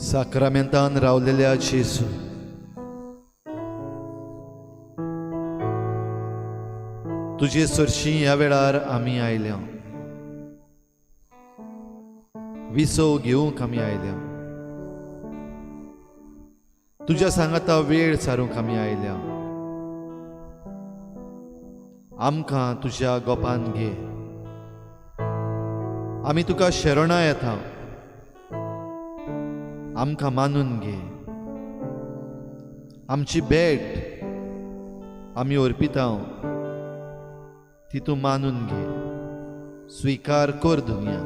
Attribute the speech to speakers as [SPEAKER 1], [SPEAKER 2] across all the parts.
[SPEAKER 1] साक्रामेंतान रावलेल्या जेजू, तुजे सरशी ह्या वेळार आमी आयल्या, विसव घेवंक आमी आयल्या, तुज्या सांगाता वेळ सारूंक आमी आयल्या. आमकां तुज्या गोपान घे, आमी तुका शरणां येता, आमकां मानून घे. आमची भेट आमी अर्पिता ती तूं मानून घे, स्विकार कर दुनिया.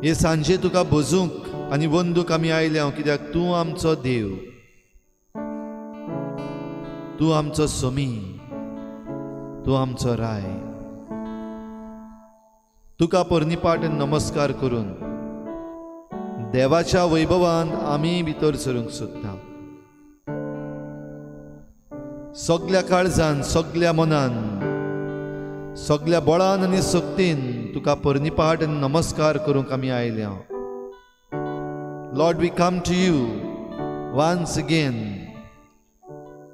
[SPEAKER 1] हे सांजे तुका भजूंक आनी वंदूक आमी आयल्या, कित्याक तूं आमचो देव, तूं आमचो सोमी, तूं आमचो राय. तुका पोरणीपाट नमस्कार करून देवाच्या वैभवान आमी भितर सरूंक सोदता. सगल्या काळजान, सगल्या मनान, सगल्या बळान आनी शक्तीन तुका पोरणीपाट आनी नमस्कार करूंक आमी आयल्या. Lord, we come to you once again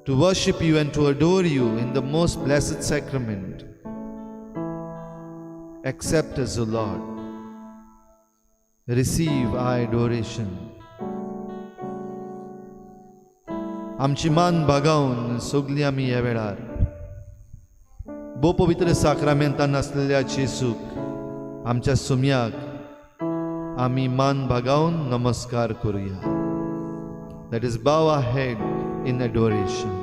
[SPEAKER 1] to worship you and to adore you in the most blessed sacrament. Accept us, O Lord. Receive our adoration. आमची मान बागावन सगळीं आमी ह्या वेळार भोव पवित्र साक्रामेंतान आसलेल्या जेजूक आमच्या सुम्याक आमी मान बागावन नमस्कार करुया. Let us bow our head in adoration.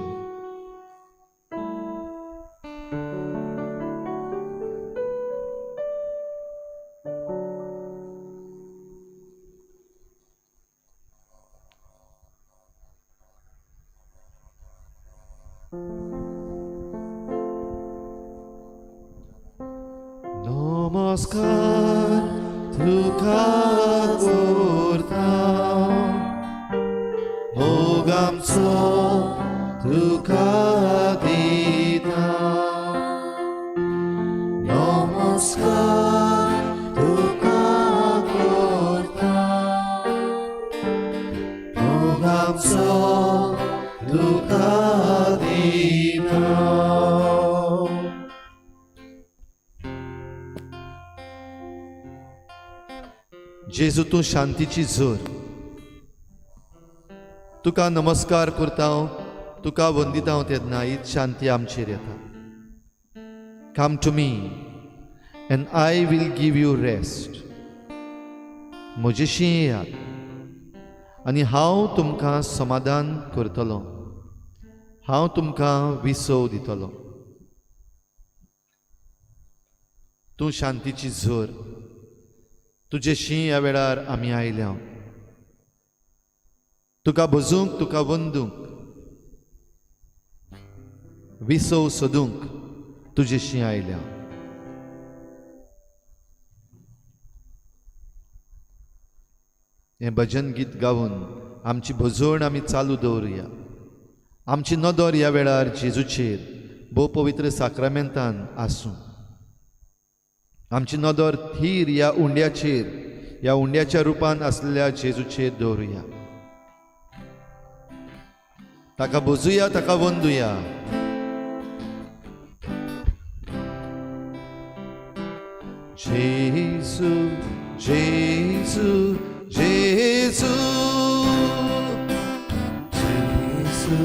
[SPEAKER 1] नमस्कार तुका करता मोग आमचो तुका दिता.
[SPEAKER 2] नमस्कार तुका करता
[SPEAKER 1] मोग आमचो तुका दिता. जेजू तूं शांतीची झर, तुका नमस्कार करता हांव, तुका वंदिता हांव तेन्ना हीच शांती आमचेर येता. Come to me and I will give you rest. म्हजेशी येयात आनी हांव तुमकां समाधान करतलो, हांव तुमकां विसव दितलो. तूं शांतीची झर, तुजेशी ह्या वेळार आमी आयल्या तुका भजूंक, तुका वंदूंक, विसव सोदूंक तुजेशी आयल्या. हें भजन गीत गावन आमची भजवण आमी चालू दवरुया. आमची नदर ह्या वेळार जेजूचेर भोव पवित्र साक्रामेंतान आसूं. आमची नदर थीर ह्या उंड्याचेर, ह्या उंड्याच्या रुपान आसलेल्या जेजूचेर दवरुया. ताका भोजुया, ताका वंदुया. जेजू जेजू जेजू
[SPEAKER 2] जेजू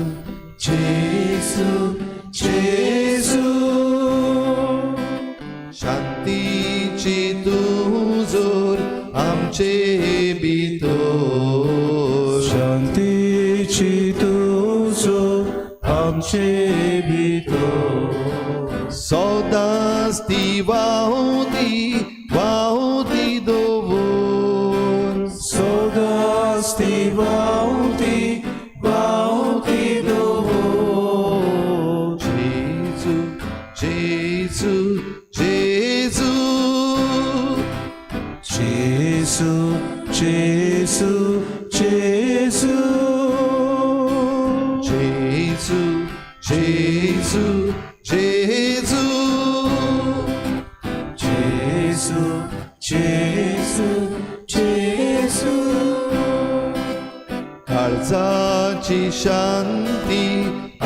[SPEAKER 2] जेजू जेजू
[SPEAKER 1] शांतीची तूं जोर आमचे भितर.
[SPEAKER 2] शांतीची तूं जोर आमचे भितर.
[SPEAKER 1] सदांच ती व्हांवती व्हांवती दवर.
[SPEAKER 2] सदांच ती व्हांवती व्हांवती दवर.
[SPEAKER 1] जेजू जेजू जेजू
[SPEAKER 2] जेजू जेजू जेजू
[SPEAKER 1] जेजू जेजू जेजू
[SPEAKER 2] जेजू जेजू जेजू
[SPEAKER 1] काळजाची शांती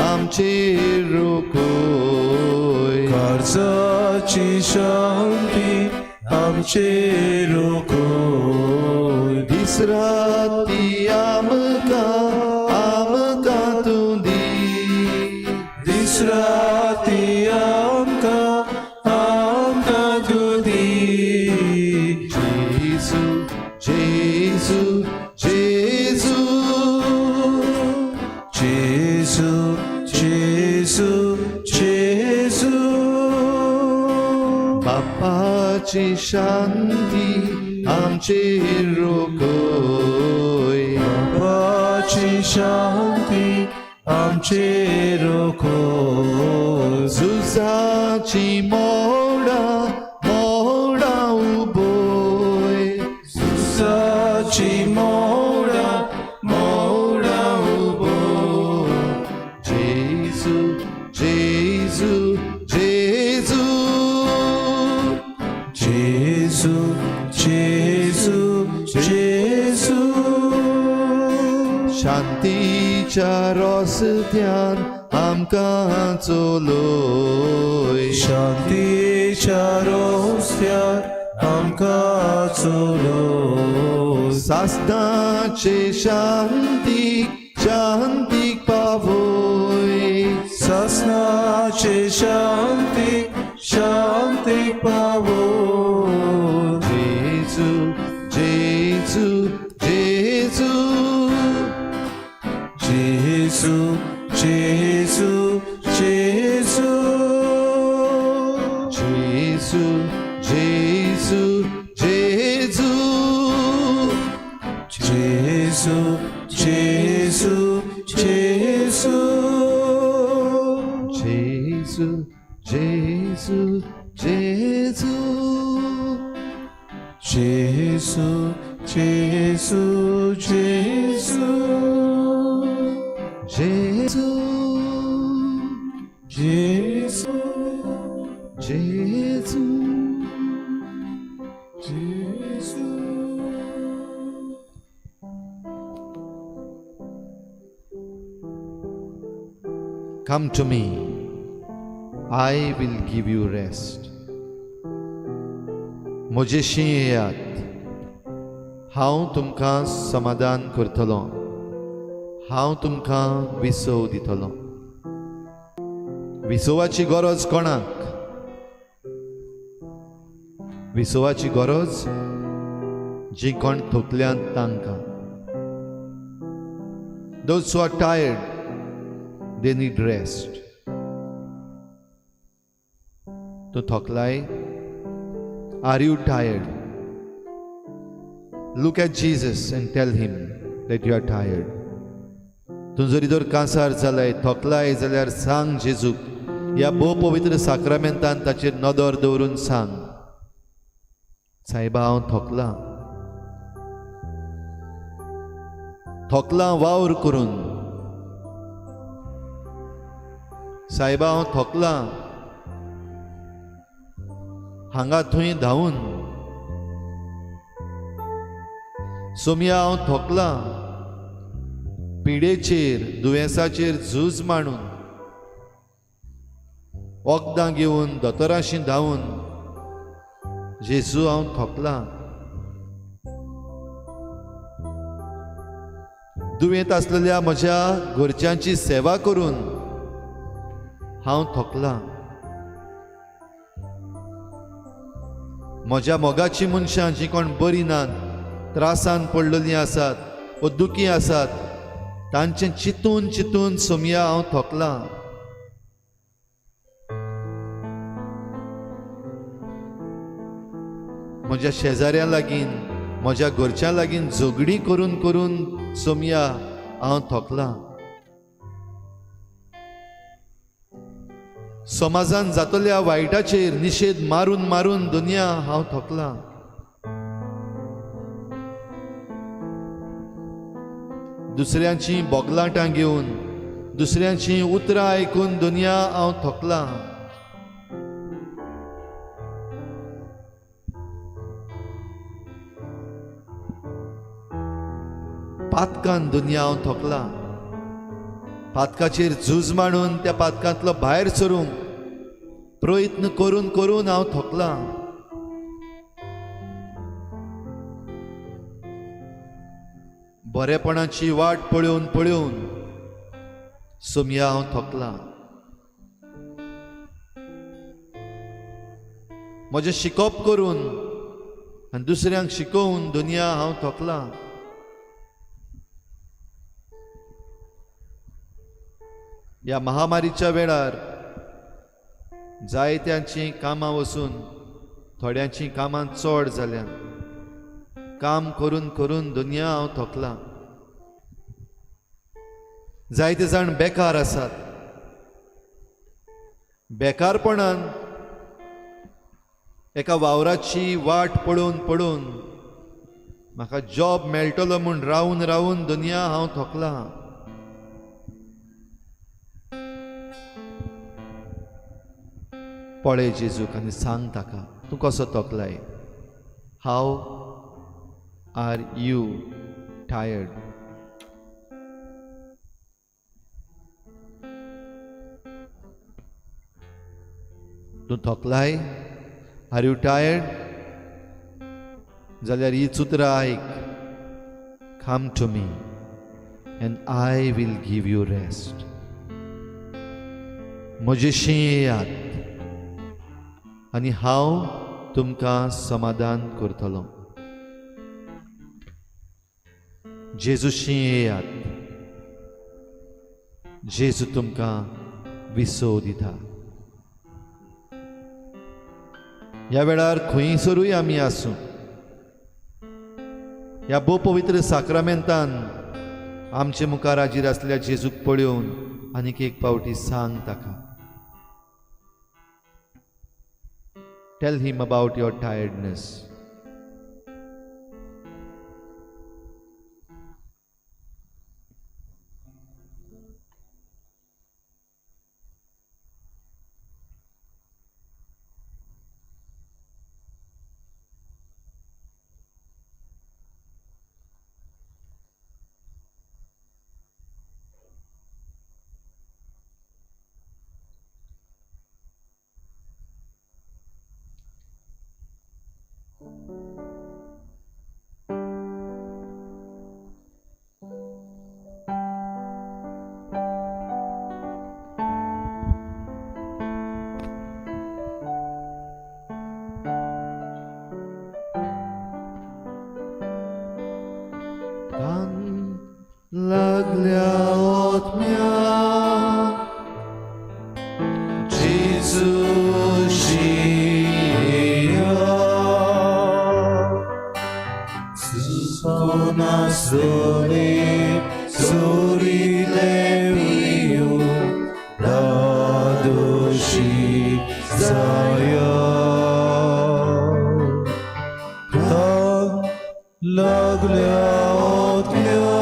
[SPEAKER 1] आमचेर रोखय.
[SPEAKER 2] काळजाची शांती आमचेर रोखय.
[SPEAKER 1] दीस राती आमकां आमकां तूं दी.
[SPEAKER 2] दीस राती आमकां आमकां तूं दी.
[SPEAKER 1] जेजू जेजू जेजू
[SPEAKER 2] जेजू जेजू जेजू
[SPEAKER 1] बापाची शांती आमचेर रोखय.
[SPEAKER 2] बापाची शांती आमचेर रोखय.
[SPEAKER 1] झुजाची मोडां मोडां उबय.
[SPEAKER 2] झुजाची मोडां मोडां उबय.
[SPEAKER 1] जेजू जेजू जेजू
[SPEAKER 2] जेजू जेजू जेजू
[SPEAKER 1] शांतीच्या रस्त्यान आमकां चलय.
[SPEAKER 2] शांतीच्या रस्त्यान रस्त्यार आमकां चलोय.
[SPEAKER 1] सासणाचे शांतीक शांतीक पावय.
[SPEAKER 2] सासणाचे शांतीक शांतीक पावय.
[SPEAKER 1] जेजू जेजू जेजू.
[SPEAKER 2] जेजू जेजू जेजू.
[SPEAKER 1] जेजू जेजू जेजू.
[SPEAKER 2] जेजू जेजू जेजू.
[SPEAKER 1] जेजू जेजू जेजू.
[SPEAKER 2] जेजू जेजू जेजू.
[SPEAKER 1] जेजू
[SPEAKER 2] जेजू
[SPEAKER 1] जेजू.
[SPEAKER 2] जेजू.
[SPEAKER 1] Come to me, I will give you rest. म्हजेशी येयात, हांव तुमकां समाधान करतलो, हांव तुमकां विसव दितलो. विसवाची गरज कोणाक? विसवाची गरज जी कोण थकल्यांत तांकां. Those who are tired, they need rest. तूं थकलाय? Are you tired? Look at Jesus and tell him that you are tired. तूं जरी जर कांसार जालाय, थकलाय जाल्यार सांग जेजूक, ह्या भोव पवित्र साक्रामेंतान ताचेर नदर दवरून सांग, सायबा हांव थकलां, थकलां वावर करून. सायबा हांव थकलां हांगा थंय धांवून. सोमया हांव थकलां पिडेचेर दुयेंसाचेर झूज मांडून, वखदां घेवन दोतोराशी धांवून. जेजू हांव थकलां. दुयेंत आसलेल्या म्हज्या घरच्यांची सेवा करून हांव थकलां. म्हज्या मोगाची मनशां जीं कोण बरीं नात, त्रासान पडलेलीं आसात वा दुखी आसात, तांचें चिंतून चिंतून सोमया हांव थकलां. म्हज्या शेजाऱ्यां लागीं, म्हज्या घरच्यां लागीं झगडीं करून करून सोमया हांव थकलां. समाजान जातल्या वायटाचेर निशेध मारून मारून दुनिया हांव थकलां. दुसऱ्यांची बोगलाटां घेवन, दुसऱ्यांची उतरां आयकून दुनिया हांव थकलां. पातकान दुनिया हांव थकलां. पातकाचेर झूज मांडून त्या पातकांतलो भायर सरूंक प्रयत्न करून करून हांव थकलां. बरेपणाची वाट पळोवन पळोवन सोमया हांव थकलां. म्हजें शिकप करून आनी दुसऱ्यांक शिकोवन दुनिया हांव थकलां. ह्या महामारीच्या वेळार जायत्यांचीं कामां वचून थोड्यांचीं कामां चड जाल्यात. काम करून करून दुनिया हांव थकलां. जायते जाण बेकार आसात. बेकारपणान एका वावराची वाट पळोवन पळोवन म्हाका जॉब मेळटलो म्हूण रावून रावून दुनिया हांव थकलां. पळय जेजूक आनी सांग ताका, तूं कसो थकलाय? How are you tired? तूं थकलाय? Are you tired? जाल्यार ही उतरां आयक, come to me and I will give you rest. म्हजेशी येयात आनी हांव तुमकां समाधान करतलो. जेजूशी येयात, जेजू तुमकां विसव दिता. ह्या वेळार खंयसरूय आमी आसूं, ह्या भोव पवित्र साक्रामेंतान आमचे मुखार हाजीर आसल्या जेजूक पळोवन आनीक एक पावटी सांग ताका, tell him about your tiredness. लागल्या ओतम्या
[SPEAKER 2] जेजूशी येया, सुकोनासले सोरिले पियो दादोशी जाया. तान लागल्या ओतम्या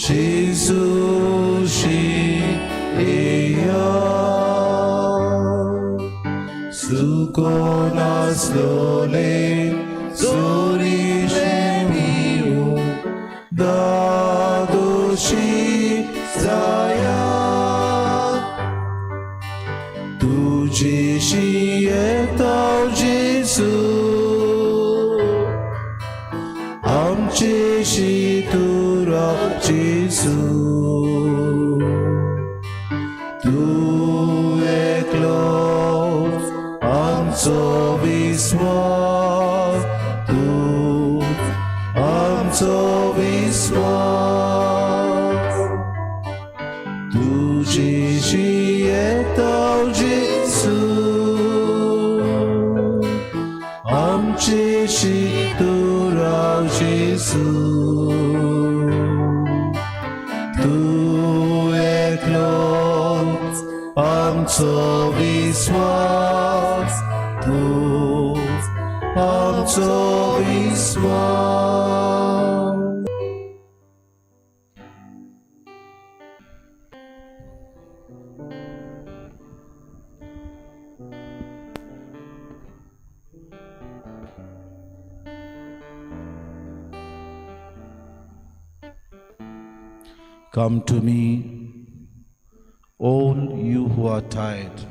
[SPEAKER 2] जेजूशी येया, सुकोनासले सोरिले पियो दादोशी जाया. तुजेशी येता जेजू, आमचेशी तूं राव जेजू. तूं एकलोच आमचो विस्वास, तूं आमचो विस्वास. तुजेशी येता जेजू, आमचेशी तूं राव जेजू. तूं एकलोच आमचो विस्वास, तूं आमचो विस्वास. Come to me, all you who are tired,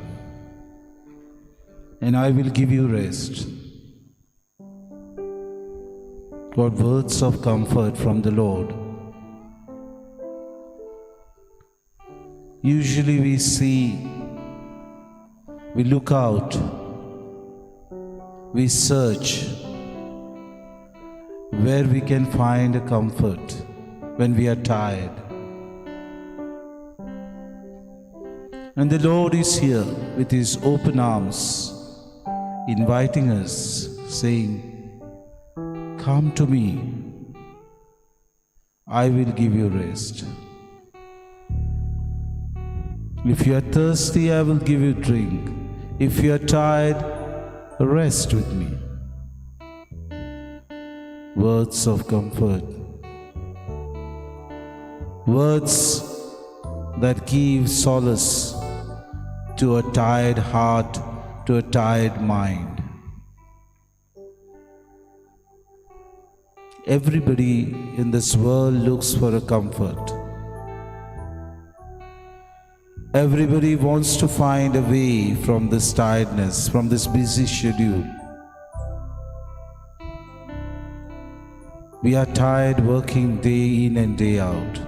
[SPEAKER 2] and I will give you rest. What words of comfort from the Lord. Usually we see, we look out, we search where we can find a comfort when we are tired. And the Lord is here with His open arms, inviting us, saying, come to me, I will give you rest. If you are thirsty, I will give you drink. If you are tired, rest with me. Words of comfort. Words that give solace to a tired heart, to a tired mind. Everybody in this world looks for a comfort. Everybody wants to find a way from this tiredness, from this busy schedule. We are tired working day in and day out.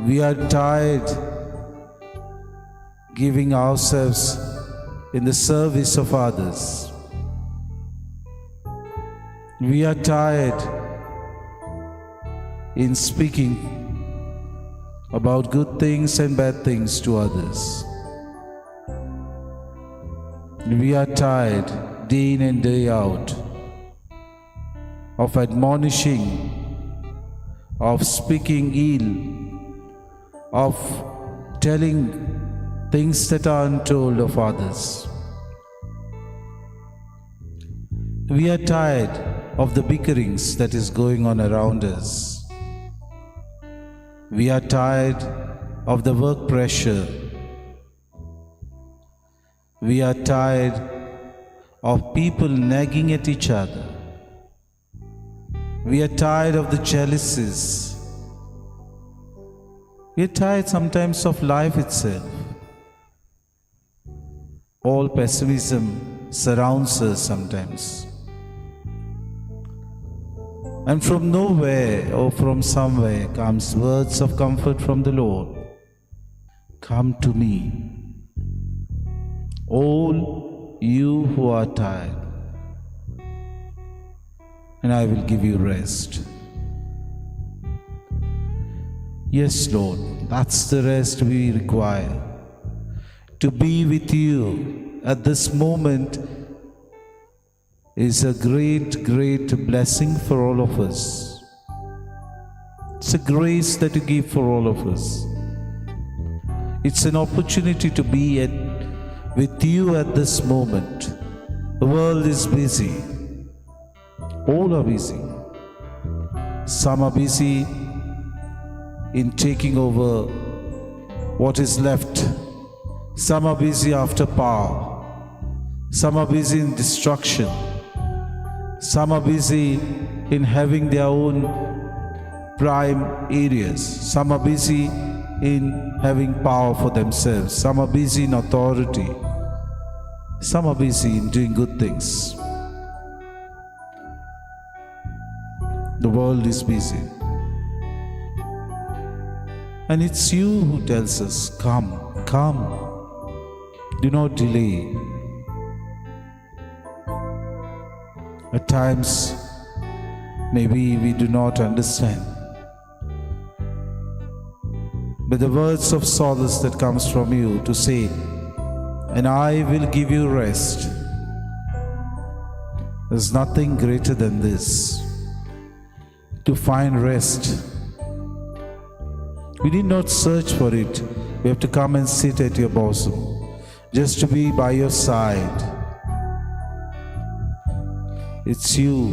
[SPEAKER 2] We are tired giving ourselves in the service of others. We are tired in speaking about good things and bad things to others. We are tired day in and day out of admonishing, of speaking ill, of telling things that are untold of others. We are tired of the bickerings that is going on around us. We are tired of the work pressure. We are tired of people nagging at each other. We are tired of the jealousies. We are tired sometimes of life itself. All pessimism surrounds us sometimes. And from nowhere or from somewhere comes words of comfort from the Lord. Come to me, all you who are tired, and I will give you rest. Yes, Lord, that's the rest we require. To be with you at this moment is a great, great blessing for all of us. It's a grace that you give for all of us. It's an opportunity to be with you at this moment. The world is busy. All are busy. Some are busy in taking over what is left. Some are busy after power. Some are busy in destruction. Some are busy in having their own prime areas. Some are busy in having power for themselves. Some are busy in authority. Some are busy in doing good things. The world is busy. And it's you who tells us, come, come. Do not delay. At times, maybe we do not understand. But the words of solace that comes from you to say, and I will give you rest. There's nothing greater than this, to find rest. We need not search for it. We have to come and sit at your bosom, just to be by your side. It's you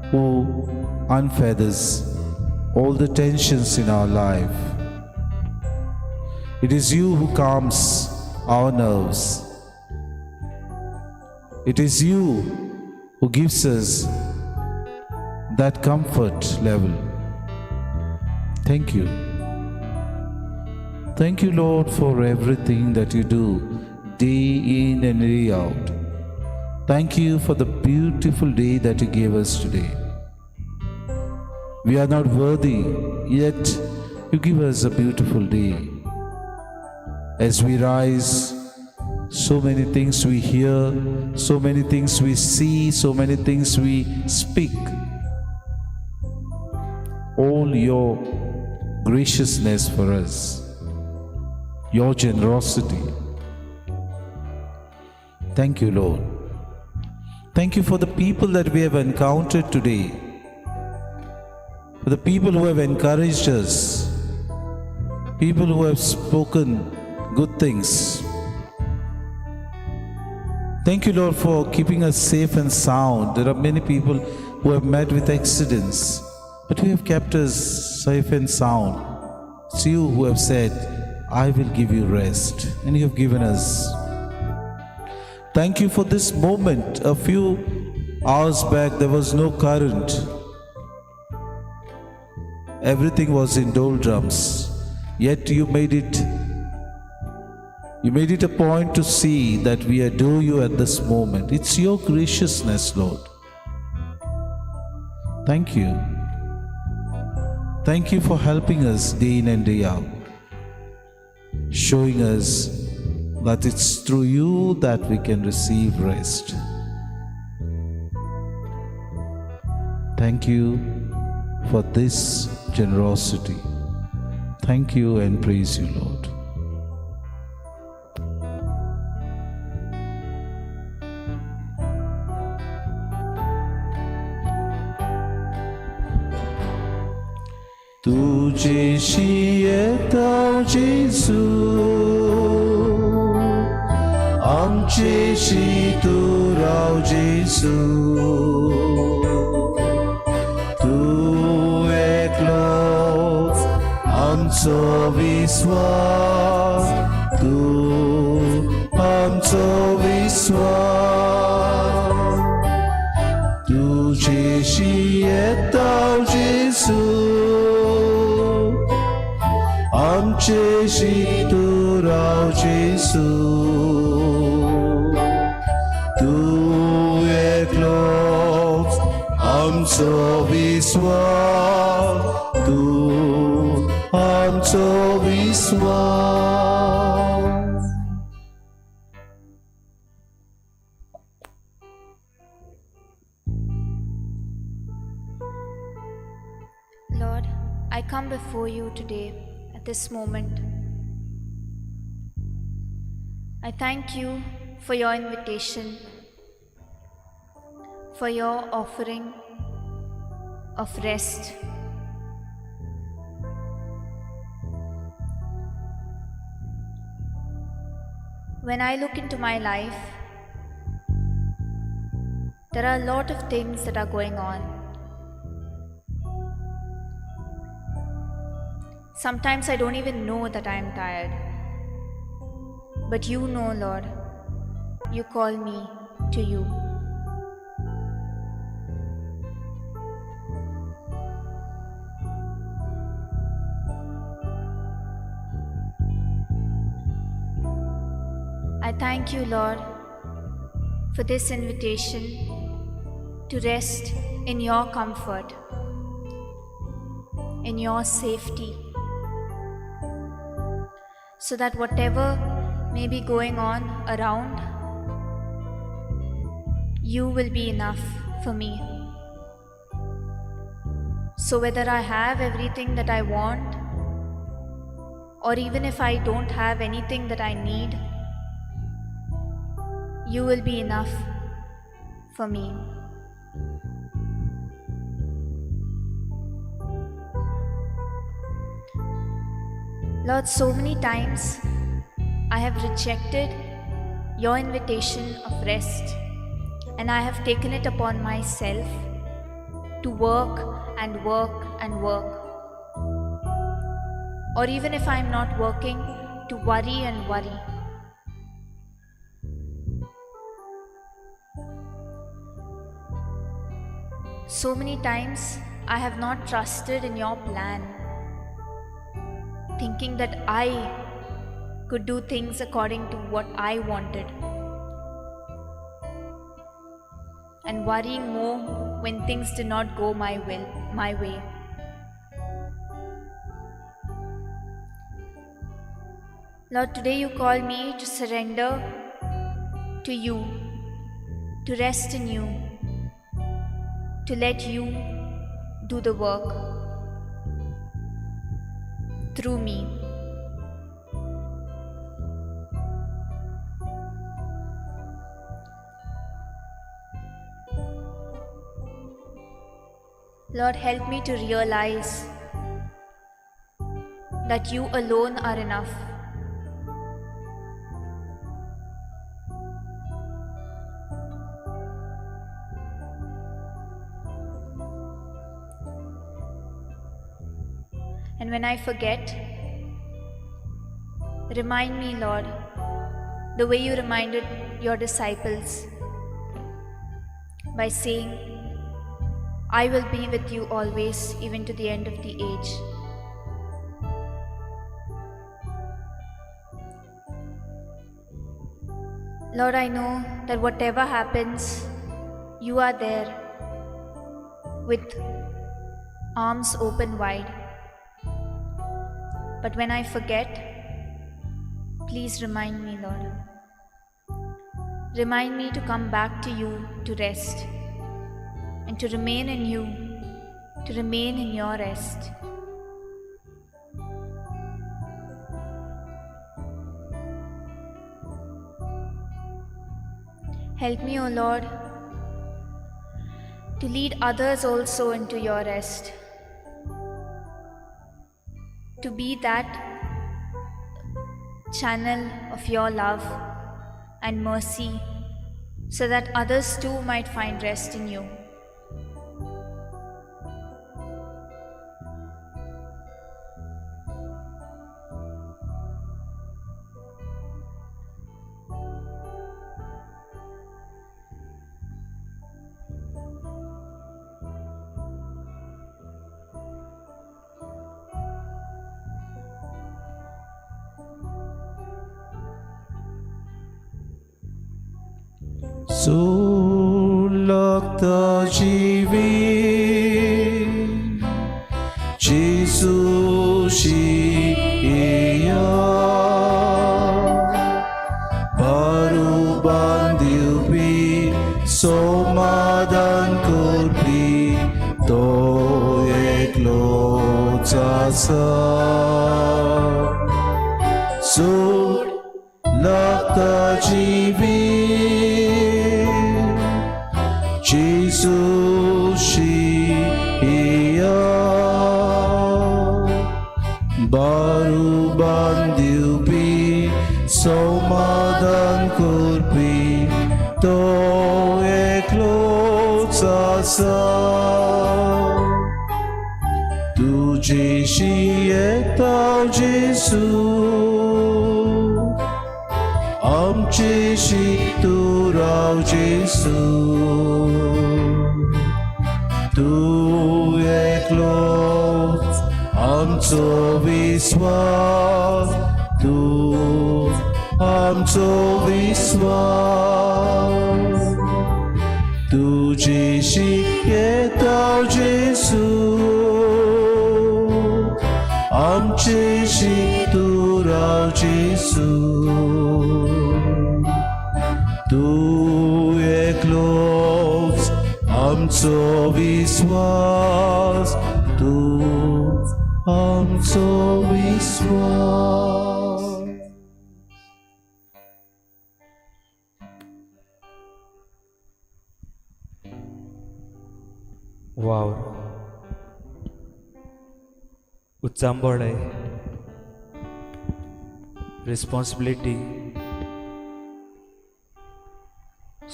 [SPEAKER 2] who unfeathers all the tensions in our life. It is you who calms our nerves. It is you who gives us that comfort level. Thank you. Thank you, Lord, for everything that you do, day in and day out. Thank you for the beautiful day that you gave us today. We are not worthy, yet you give us a beautiful day. As we rise, so many things we hear, so many things we see, so many things we speak. All your graciousness for us, your generosity. Thank you, Lord. Thank you for the people that we have encountered today, for the people who have encouraged us, people who have spoken good things. Thank you, Lord, for keeping us safe and sound. There are many people who have met with accidents, but you have kept us safe and sound. It's you who have said, I will give you rest, and you have given us. Thank you for this moment. A few hours back, there was no current. Everything was in doldrums, yet you made it a point to see that we adore you at this moment. It's your graciousness, Lord. Thank you. Thank you for helping us day in and day out, showing us that it's through you that we can receive rest. Thank you for this generosity. Thank you and praise you, Lord. तुझेशी येता जेजू, आमचेशी तूं राव जेजू, तूं एकलोच आमचो विस्वास, तूं आमचो विस्वास, तुझेशी येता जेजू, आमचेशी तूं राव जेजू, तूं एकलोच आमचो विस्वास, तूं आमचो विस्वास.
[SPEAKER 3] Lord, I come before you today at this moment. I thank you for your invitation, for your offering of rest. When I look into my life, there are a lot of things that are going on. Sometimes I don't even know that I am tired. But you know, Lord, you call me to you. I thank you, Lord, for this invitation to rest in your comfort, in your safety, so that whatever may be going on around, you will be enough for me. So whether I have everything that I want, or even if I don't have anything that I need, you will be enough for me. Lord, so many times I have rejected your invitation of rest, and I have taken it upon myself to work and work and work. Or even if I am not working, to worry and worry. So many times I have not trusted in your plan, thinking that I could do things according to what I wanted, and worrying more when things did not go my way. Lord, today you call me to surrender to you, to rest in you, to let you do the work through me. Lord, help me to realize that you alone are enough. And when I forget, remind me, Lord, the way you reminded your disciples by saying, I will be with you always, even to the end of the age. Lord, I know that whatever happens, you are there with arms open wide. But when I forget, please remind me, Lord. Remind me to come back to you to rest and to remain in you, to remain in your rest. Help me, O Lord, to lead others also into your rest, to be that channel of your love and mercy, so that others too might find rest in you.
[SPEAKER 2] Sulakta jivi Jesu shiya Baru bandilpi Somadan kurpi To eklo tsasa Sulakta jivi Jesu shiya Baru bandilpi Somadan kurpi To eklo tsasa Tu jeshiyetaw Jesu Amche shituraw Jesu Tu eklo amcho viswas Tu amcho viswas Tu jeshiyetaw Jesu Amche shituraw Jesu Tu eklo amcho viswas Tu amcho viswas.
[SPEAKER 4] वावर उच्चांबळे responsibility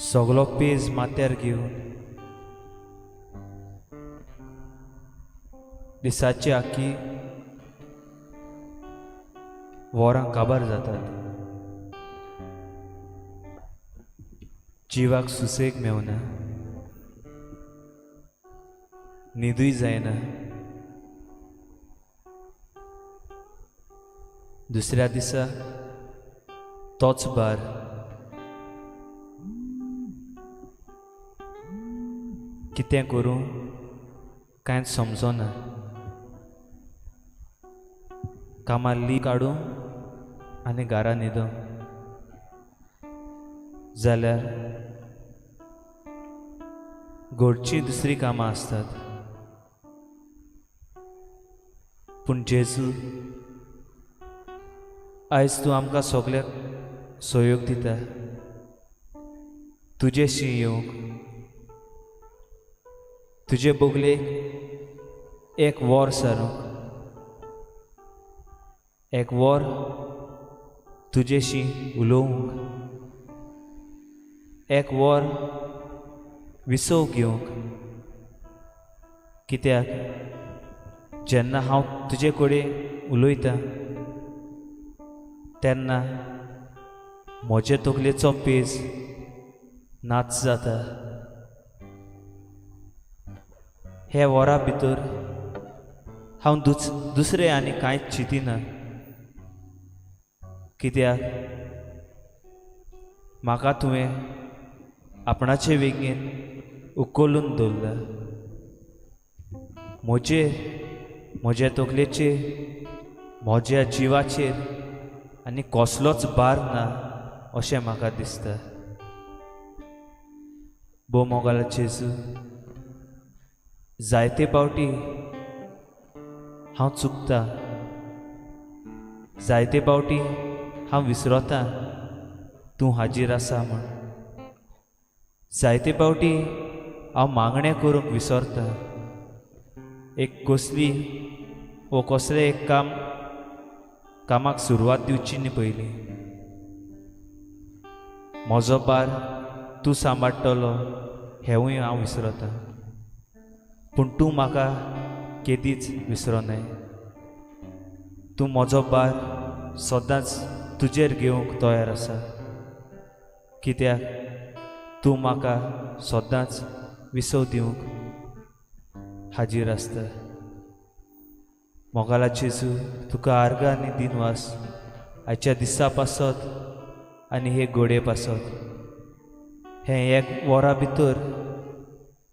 [SPEAKER 4] सगलो पेज माथ्यार घेवन दिसाची आख्खी वरां काबार जातात, जिवाक सुसेग मेवना, न्हिदूय जायना. दुसऱ्या दिसा तोच बार, कितें करूं कांयच समजना. कामार ली काडूं आनी घरा न्हिदूं जाल्यार घरचीं दुसरीं कामां आसतात. पूण जेजू, आयज तूं आमकां सगल्याक सहयोग दिता तुजेशी येवंक, तुजे बगलेक एक वर सारूंक, एक वर तुजेशी उलोवंक, एक वर विसव घेवंक. कित्याक जेन्ना हांव तुजे कडेन उलयतां तेन्ना म्हजे तकलेचो पेज नाच जाता. हे वरा भितर हांव दुसरें आनी कांयच चिंतिना, कित्याक म्हाका तुवें आपणाचे वेगेन उखलून दवरला. म्हजेर, म्हज्या तकलेचेर, म्हज्या जिवाचेर आनी कसलोच भार ना अशें म्हाका दिसता. भोव मोगाला जेजू, जायते पावटी हांव चुकता, जायते पावटी हांव विसरता तूं हाजीर आसा म्हूण. जायते पावटी हांव मागणें करूंक विसरता. एक कसली वो कसलें एक काम कामाक सुरवात दिवची न्ही पयलीं. म्हजो भार तूं सांबाळटलो हेंवूय हांव विसरता, पूण तूं म्हाका केदीच विसरोनाय. तूं म्हजो भार सदांच तुजेर घेवंक तयार आसा, कित्याक तूं म्हाका सदांच विसव दिवंक हाजीर आसता. मोगाला जेजू, तुका आर्गां आनी दिनवास आयच्या दिसा पासत आनी हे घोडये पासत. हें एक वरा भितर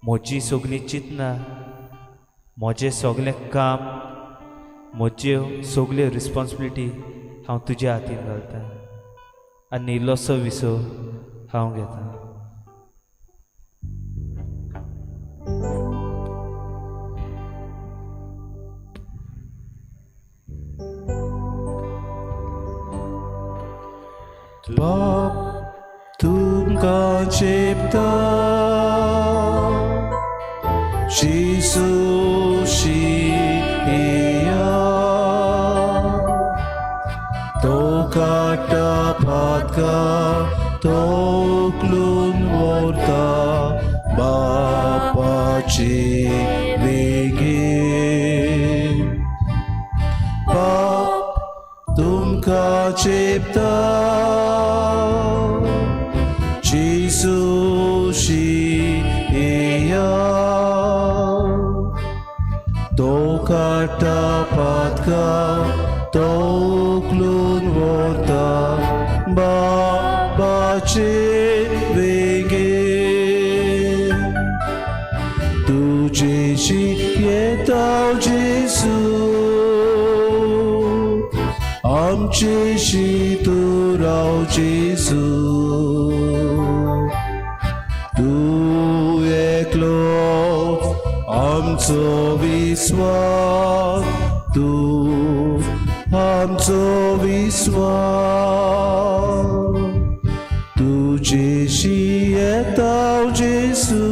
[SPEAKER 4] म्हजी सगळीं चिंतनां, म्हजें सगळें काम, म्हज्यो सगळ्यो रिस्पोन्सिबिलिटी हांव तुज्या हातीन घालता आनी इल्लोसो विसव हांव घेता.
[SPEAKER 2] बाप तुमकां चेपता, जेजू शिया, तो काडटा पातकां, तो उखलून व्हरता बापाचे वेगेन. बाप तुमकां चेपता, जेजू शिया, तो काडटा पातकां, तो उखलून व्हरता बापाचे वेगेन. तुजेशी येता जेजू, आमचेशी तूं राव जेजू, तूं एकलोच आमचो विस्वास, तूं आमचो विस्वास. तुजेशी येता जेजू,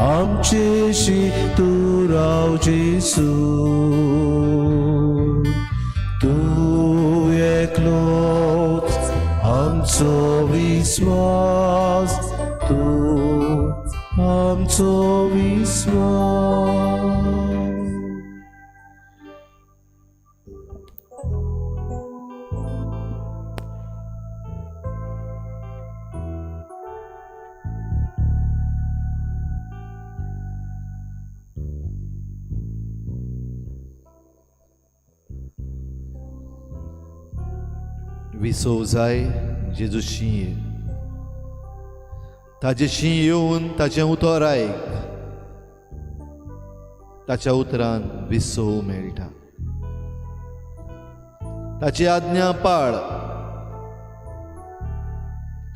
[SPEAKER 2] आमचेशी तूं राव जेजू, तूं एकलोच आमचो विस्वास, तूं आमचो विस्वास.
[SPEAKER 1] विसव जाय जेजूशी ये, ताजेशी येवन ताचें उतर आयक, ताच्या उतरान विसव मेळटा. ताची आज्ञा पाळ,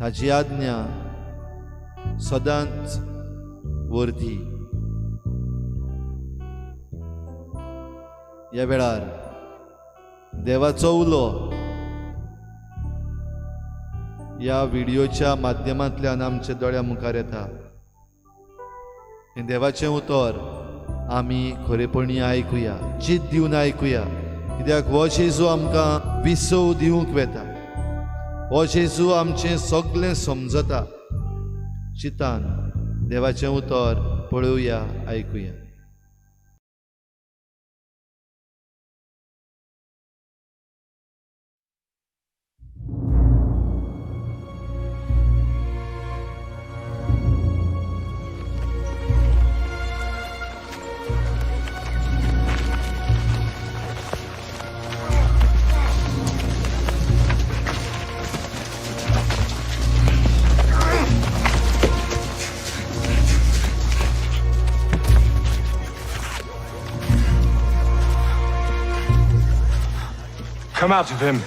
[SPEAKER 1] ताची आज्ञा सदांच वर्ती. ह्या वेळार देवाचो उलो ह्या व्हिडियोच्या माध्यमांतल्यान आमच्या दोळ्या मुखार येता. हें देवाचें उतर आमी खरेपणी आयकुया, चित दिवन आयकुया, कित्याक हो जेजू आमकां विसव दिवंक वेता. हो जेजू आमचें सगळें समजता. चितान देवाचें उतर पळोवया, आयकुया.
[SPEAKER 5] Come out of him.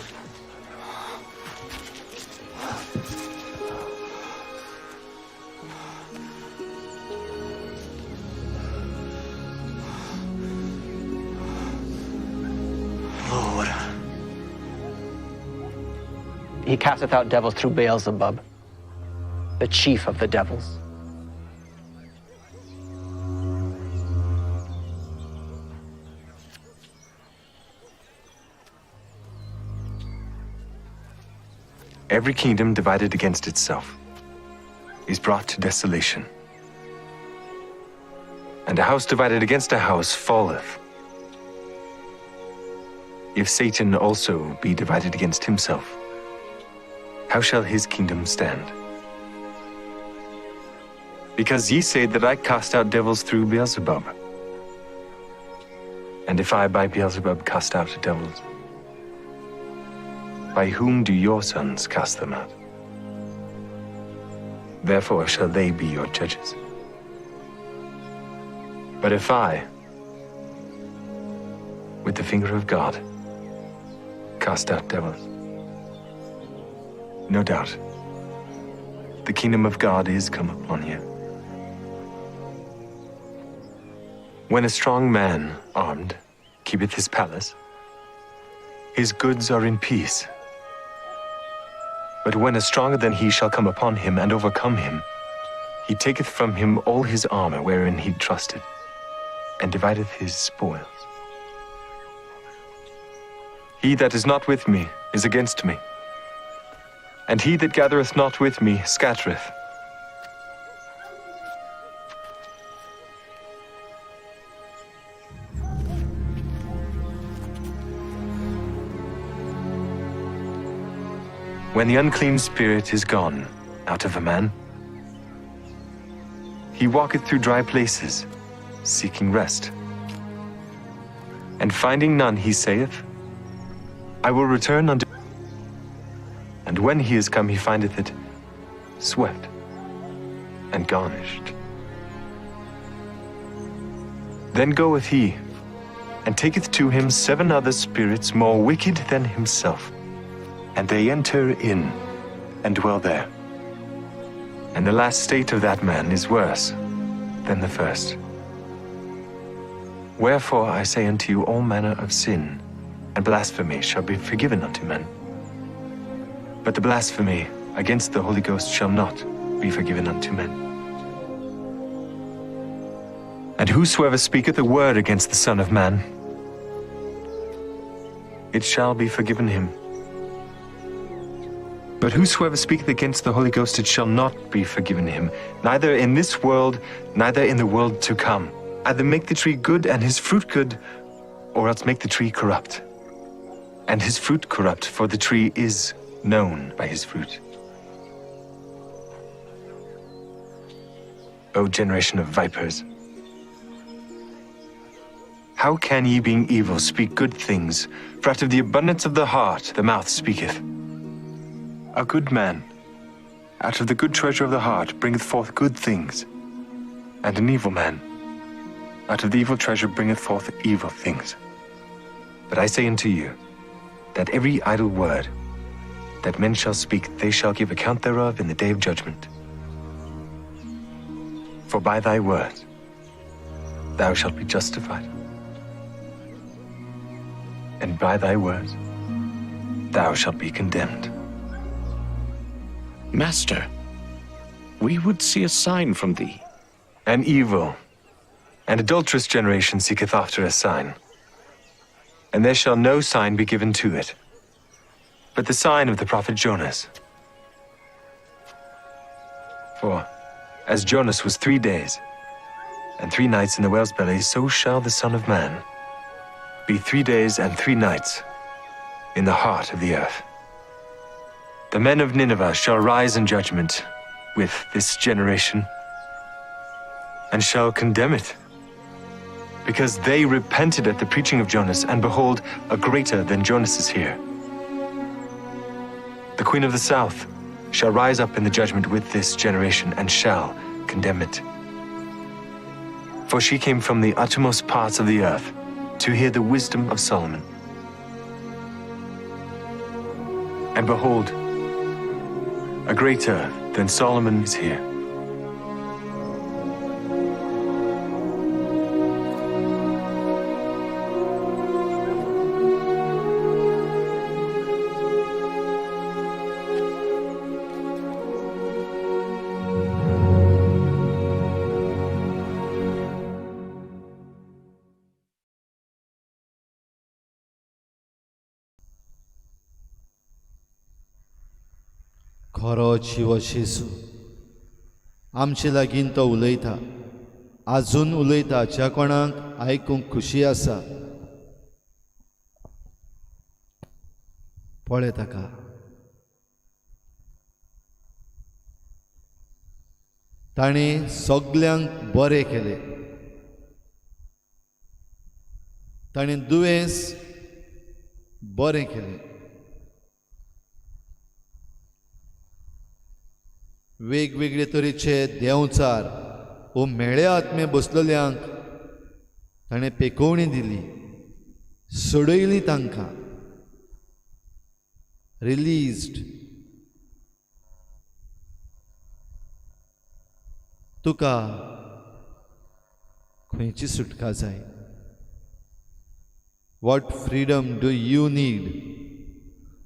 [SPEAKER 6] Lord.
[SPEAKER 7] He casteth out devils through Beelzebub, the chief of the devils.
[SPEAKER 5] Every kingdom divided against itself is brought to desolation, and a house divided against a house falleth. If Satan also be divided against himself, how shall his kingdom stand? Because ye say that I cast out devils through Beelzebub. And if I by Beelzebub cast out devils, by whom do your sons cast them out? Therefore shall they be your judges. But if I, with the finger of God, cast out devils, no doubt the kingdom of God is come upon you. When a strong man, armed, keepeth his palace, his goods are in peace. But when a stronger than he shall come upon him and overcome him, he taketh from him all his armor wherein he trusted, and divideth his spoils. He that is not with me is against me, and he that gathereth not with me scattereth. When the unclean spirit is gone out of a man, he walketh through dry places, seeking rest. And finding none, he saith, I will return unto. And when he is come, he findeth it swept and garnished. Then goeth he, and taketh to him 7 other spirits more wicked than himself, and they enter in and dwell there. And the last state of that man is worse than the first. Wherefore I say unto you, all manner of sin and blasphemy shall be forgiven unto men, but the blasphemy against the Holy Ghost shall not be forgiven unto men. And whosoever speaketh a word against the Son of Man, it shall be forgiven him. But whosoever speaketh against the Holy Ghost, it shall not be forgiven him, neither in this world, neither in the world to come. Either make the tree good and his fruit good, or else make the tree corrupt, and his fruit corrupt, for the tree is known by his fruit. O generation of vipers, how can ye, being evil, speak good things? For out of the abundance of the heart the mouth speaketh. A good man, out of the good treasure of the heart, bringeth forth good things, and an evil man, out of the evil treasure, bringeth forth evil things. But I say unto you, that every idle word that men shall speak, they shall give account thereof in the day of judgment. For by thy word thou shalt be justified, and by thy words thou shalt be condemned.
[SPEAKER 8] Master, we would see a sign from thee.
[SPEAKER 5] An evil and adulterous generation seeketh after a sign, and there shall no sign be given to it, but the sign of the prophet Jonas. For as Jonas was 3 days and 3 nights in the whale's belly, so shall the Son of Man be 3 days and 3 nights in the heart of the earth. The men of Nineveh shall rise in judgment with this generation, and shall condemn it, because they repented at the preaching of Jonas, and behold, a greater than Jonas is here. The queen of the south shall rise up in the judgment with this generation, and shall condemn it. For she came from the uttermost parts of the earth to hear the wisdom of Solomon. And behold, a greater than Solomon is here.
[SPEAKER 1] खरो जिवो जेजू आमचे लागीं तो उलयता, आजून उलयता, ज्या कोणाक आयकूंक खुशी आसा. पळय ताका, ताणें सगल्यांक बरें केलें, ताणें दुयेंस बरें केलें, वेगवेगळे तरेचे देंवचार वो म्हेळे आत्मे बसलेल्यांक ताणें पेकोवणी दिली, सोडयली तांकां, रिलीज्ड. तुका खंयची सुटका जाय? What freedom do you need?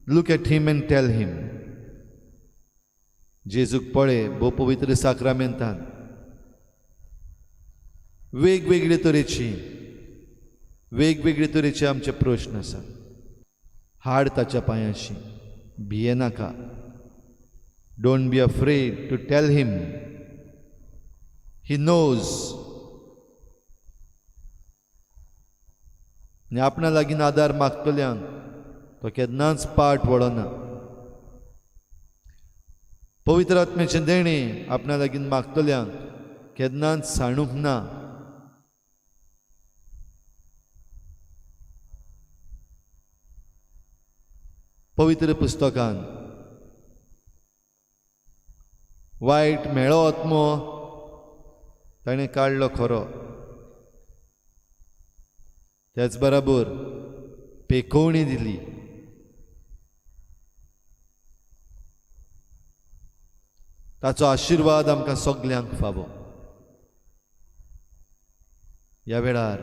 [SPEAKER 1] Look at him and tell him. जेजूक पळय भोव पवित्र साक्रामेंतान वेगवेगळे तरेची वेगवेगळे तरेचे आमचे प्रश्न आसा. हाड ताच्या पांयांशी, भियेनाका. Don't be afraid to tell him. He knows. आनी आपणा लागीं आदार मागतल्यांक तो केन्नाच पाट वळना. पवित्र आत्म्याचें देणें आपणा लागीं मागतल्यांक केन्नाच सांडूंक ना. पवित्र पुस्तकान वायट म्हेळो आत्मो ताणें काडलो खरो, त्याच बराबर पेकोवणी दिली. ताचो आशिर्वाद आमकां सगल्यांक फावो. ह्या वेळार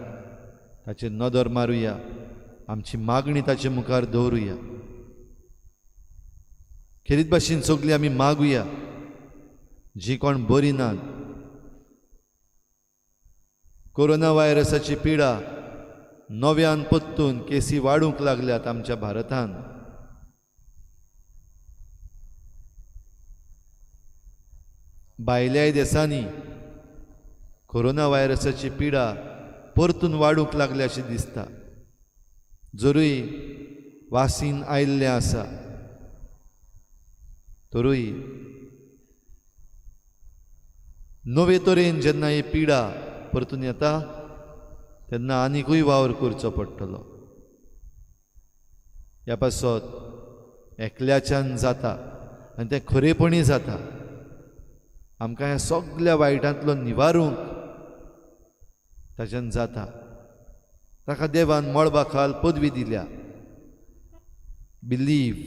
[SPEAKER 1] ताचेर नदर मारुया, आमची मागणी ताचे मुखार दवरुया. खेरीत भाशेन सगळीं आमी मागुया जी कोण बरी नात. कोरोना व्हायरसाची पिडा नव्यान पत्तून केसी वाडूंक लागल्यात आमच्या भारतान. भायल्याय देशांनी कोरोना व्हायरसाची पिडा परतून वाडूंक लागल्या अशी दिसता. जरूय वासीन आयिल्लें आसा तरूय नवे तरेन जेन्ना ही पिडा परतून येता तेन्ना आनिकूय वावर करचो पडटलो. ह्या पासत एकल्याच्यान जाता आनी तें खरेपणी जाता. आमकां ह्या सगल्या वायटांतलो निवारूंक ताच्यान जाता. ताका देवान मळबा खाल पदवी दिल्या. Believe,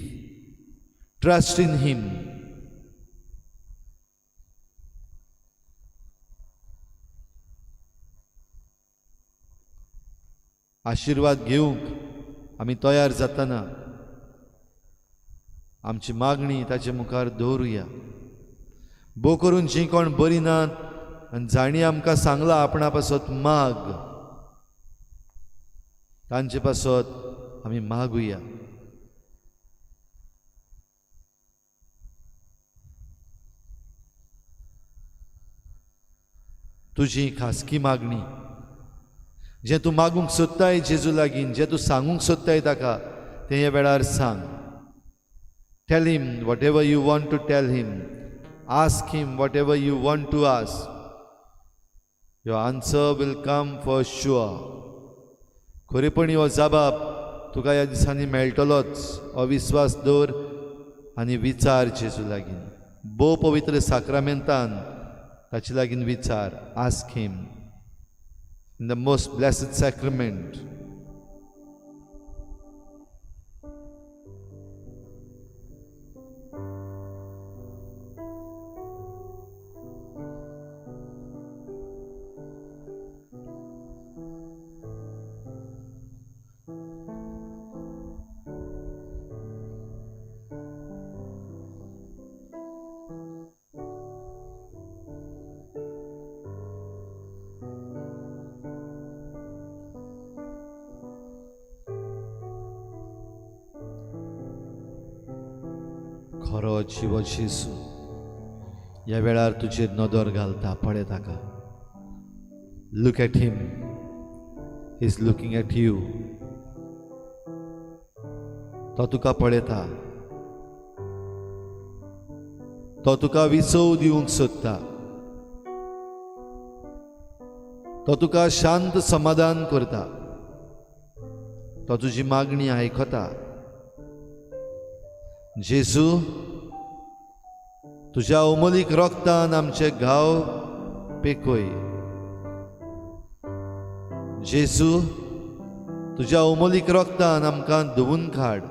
[SPEAKER 1] trust in him. आशिर्वाद घेवंक आमी तयार जातना आमची मागणी ताचे मुखार दवरुया. भोव करून जी कोण बरी नात आनी जांणी आमकां सांगलां आपणा पासत माग, तांचे पासत आमी मागुया. तुजी खासगी मागणी जें तूं मागूंक सोदताय जेजू लागीं, जें तूं सांगूंक सोदताय ताका, तें ह्या वेळार सांग. Tell him whatever you want to tell him. Ask him whatever you want to ask. Your answer will come for sure. खरेपणी हो जबाब तुका ह्या दिसांनी मेळटलोच. हो विस्वास दवर आनी विचार जेजू लागीं. भोव पवित्र साक्रामेंतान ताचे लागीं विचार. Ask him in the most blessed sacrament. खरो जिवो जेजू ह्या वेळार तुजेर नदर घालता. पळय ताका. Look at him. He is looking at you. तो तुका पळयता. तो तुका विसव दिवंक सोदता. तो तुका शांत समाधान करता. तो तुजी मागणी आयकता. जेजू तुज्या अमोलीक रोगतान आमचे घाव पेकय. जेजू तुज्या अमोलीक रोगतान आमकां धुवून काड.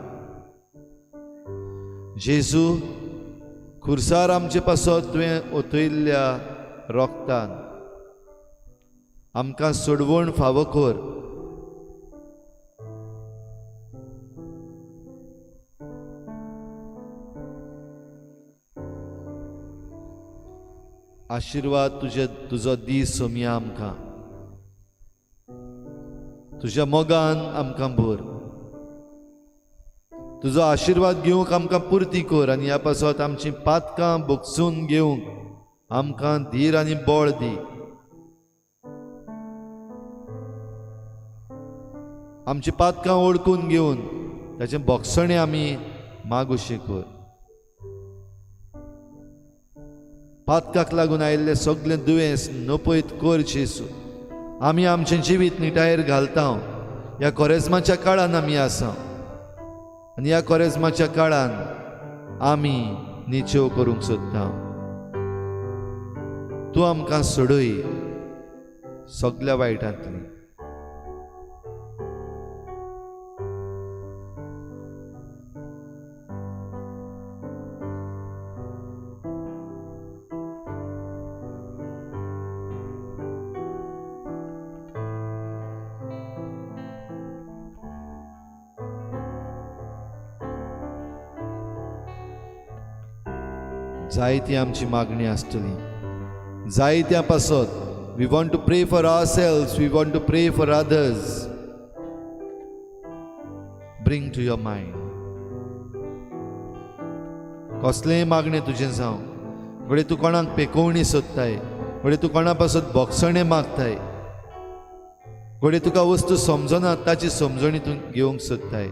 [SPEAKER 1] जेजू खुर्सार आमचे पासत तुवें ओतयल्ल्या रोगतान आमकां सोडवण फावो कर. आशिर्वाद तुजे तुजो दीस सोमया आमकां. तुज्या मोगान आमकां भर. तुजो आशिर्वाद घेवंक आमकां पुर्ती कर आनी ह्या पासत आमचीं पातकां बोगसून घेवंक आमकां धीर आनी बळ दी. आमचीं पातकां ओळखून घेवन ताचें बोगसणें आमी मागुशें कर. पातकाक लागून आयिल्लें सगळें दुयेंस नपयत कर जेजू. आमी आमचें जिवीत निटायेर घालता. ह्या कोरेज्माच्या काळान आमी आसा आनी ह्या कोरेज्माच्या काळान आमी निचेव करूंक सोदता. तूं आमकां सोडय सगल्या वायटांतली. जायती आमची मागणी आसतली. जायत्या पासत we want to pray for ourselves, we want to pray for others. Bring to your mind कसलेंय मागणें तुजें जावं. घडये तूं कोणाक पेकोवणी सोदताय, घडये तूं कोणा पासत बोगसणें मागताय, घडये तुका वस्तू समजना ताची समजणी तूं घेवंक सोदताय.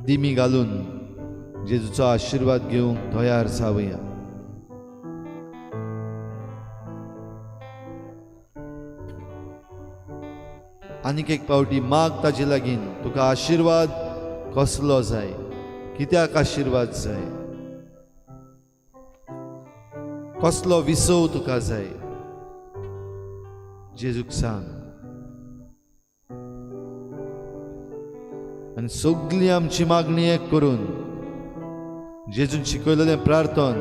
[SPEAKER 1] दिमी घालून जेजूचो आशिर्वाद घेवंक तयार जावया. आनीक एक पावटी माग ताजे लागीं, तुका आशिर्वाद कसलो जाय, कित्याक आशिर्वाद जाय, कसलो विसव तुका जाय, जेजूक सांग. आनी सगळी आमची मागणी एक करून जेजून शिकयलेलें प्रार्थन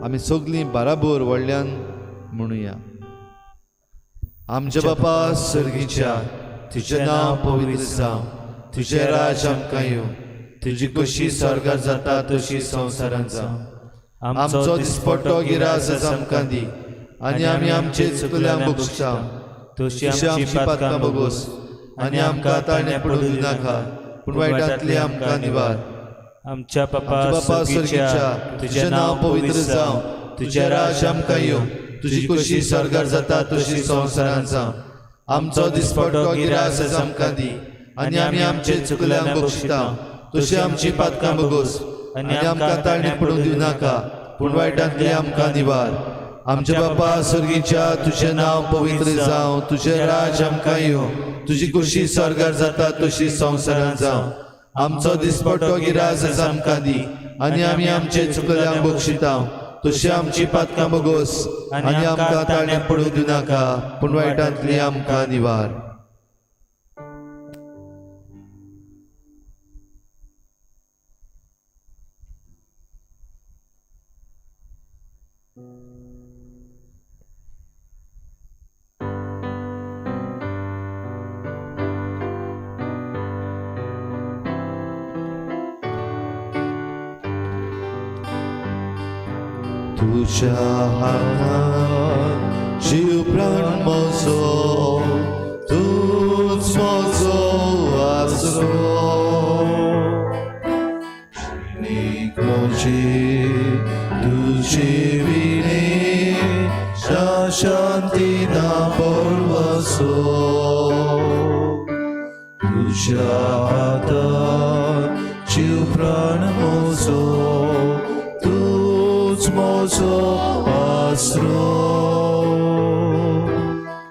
[SPEAKER 1] आमी सगळीं बाराबोर व्हडल्यान म्हणुया. आमच्या बापा सर्गीच्या, तुजें नांव पवित्र जावं, तुजें राज आमकां येवं, तुजी कशी स्वर्गार जाता तशी संवसारांत जावं. आमचो दिसपट्टो गिरास आमकां दी आनी आमी आमचे चुकल्यांक बक्षता तशी आमची पातकां बगोस आनी आमकां ताणें पडूं दिनाका, पूण वायटांतली आमकां निवार.
[SPEAKER 4] आमच्या बापा
[SPEAKER 1] सर्गीच्या, तुजें नांव पवित्र जावं, तुजें राज आमकां येवं, तुजी कशी स्वर्गार जाता तशी संवसारांत जावं. आमचो दिसपट्टो गिरास आमकां दी आनी आमी आमचे चुकल्यांक बक्षिता तशी आमची पातकां बगोस आनी आमकां ताणें पडूं दिवनाका, पूण वायटांतली आमकां निवार. आमच्या बापा सर्गीच्या, तुजें नांव पवित्र जावं, तुजें राज आमकां येवं, तुजी कशी स्वर्गार जाता तशी संवसारांत जावं. आमचो दिसपट्टो गिरास आमकां दी आनी आमी आमचे चुकल्यांक बक्षिता तशी आमची पातकां बगोस आनी आमकां ताणें पडूं दिवनाका, पूण वायटांतली आमकां निवार. तुज्या हातान जीव प्राण म्हजो, तूंच म्हजो आसरो. म्हजी तुजे विणे शांती ना परवसो. तुज्या हातान जीव प्राण म्हजो, तूंच म्हजो आसरो.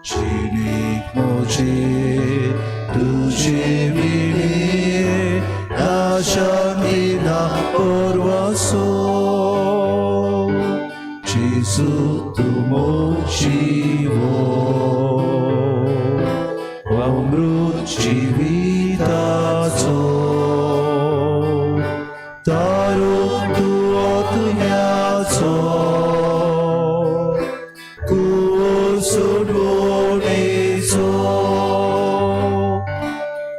[SPEAKER 1] जिणेक म्हजे तुजे विणे शांती ना परवसो. जेजू तूं जिवो, अमृत जिविताचो तारो तूं आत्म्याचो, तूं सोडवणेचो.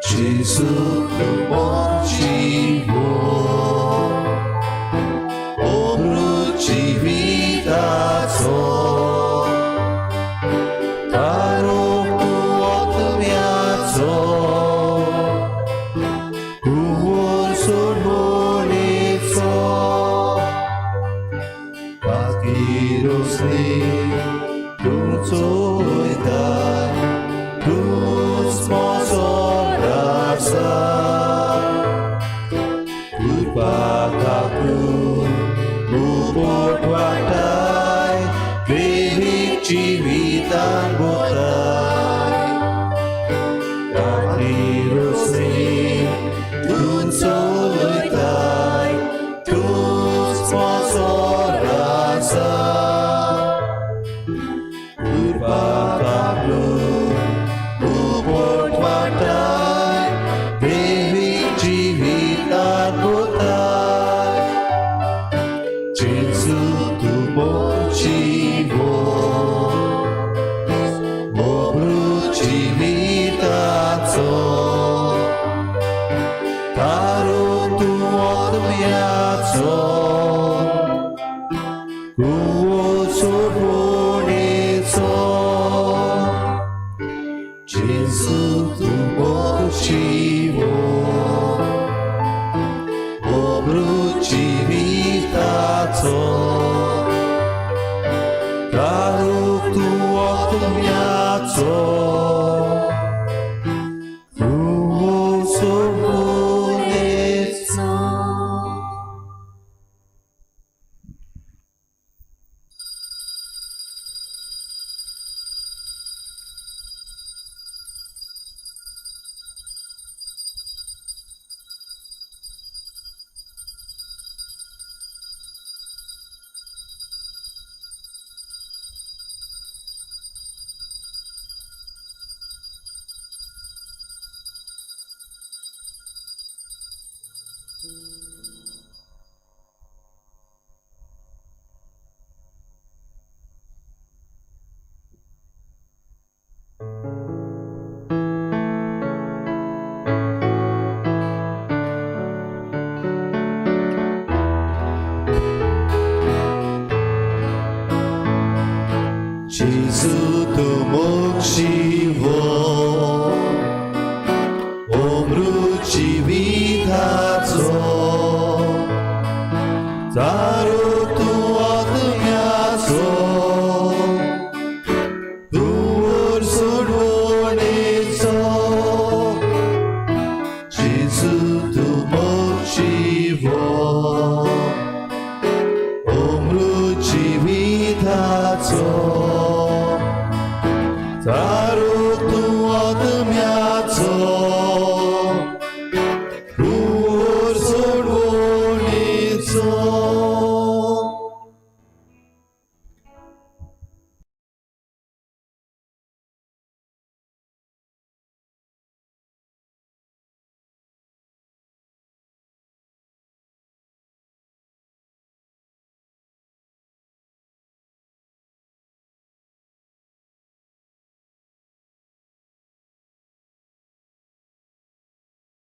[SPEAKER 1] जेजू तूं जिवो, अमृत जिविताचो तारो तूं आत्म्याचो, तूं सोडवणेचो. कातीरोसली तूं चोयताय, तूंच म्हजो राजा. कृपा काकून उपट वाटाय, प्रेमीक जिवितान बोताय. कातीरोसली तूं चोयताय, तूंच म्हजो राजा. कृपा काकून उपट वाटाय, प्रेमीक जिवितान बोताय. जेजू तूं जिवो, अमृत जिविताचो तारो तूं आत्म्याचो, तूं सोडवणेचो. जेजू तूं जिवो.